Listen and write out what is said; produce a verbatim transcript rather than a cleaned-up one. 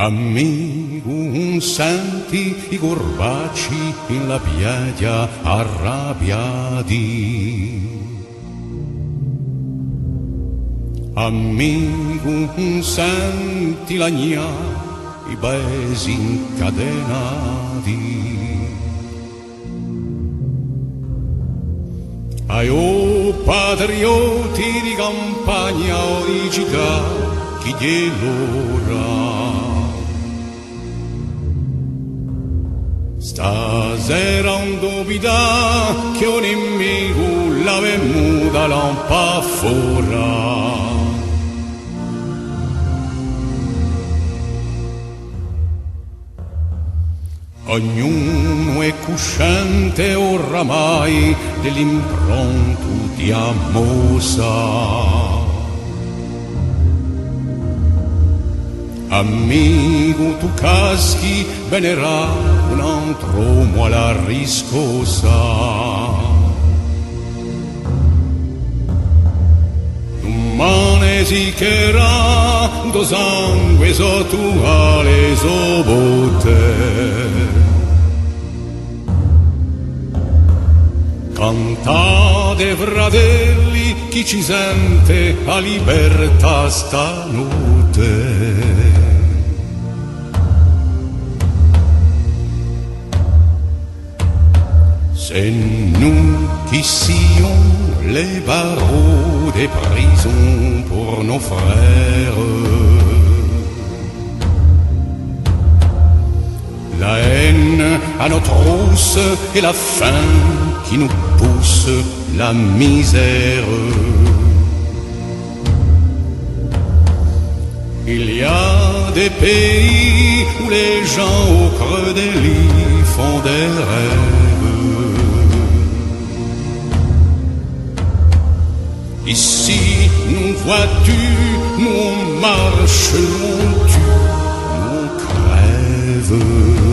Amicu, ùn senti i curbacci in la piaghja arrabbiati? Amicu, ùn senti l'agnà, i pesi incatenati? Aiò, patriotti di campagna o di cità, chì hè l'ora. Stasera ùn dubità chì u nimicu l'avemu da lampà fora. Ognunu hè cuscente oramai di l'improntu di a mossa. Amicu, tù caschi, venirà un antru omu à la riscossa. Dumane si chì era u to sangue sottu à le so botte. Cantate, fratelli, chì ci sente a libertà stanotte. Sè nò, chì sianu le parolle de prison pour nos frères. La haine à nos trousses et la faim qui nous pousse la misère. Il y a des pays où les gens au creux des lits font des rêves. Ici, nous, vois-tu, nous on marche, nous on tue, nous on crève.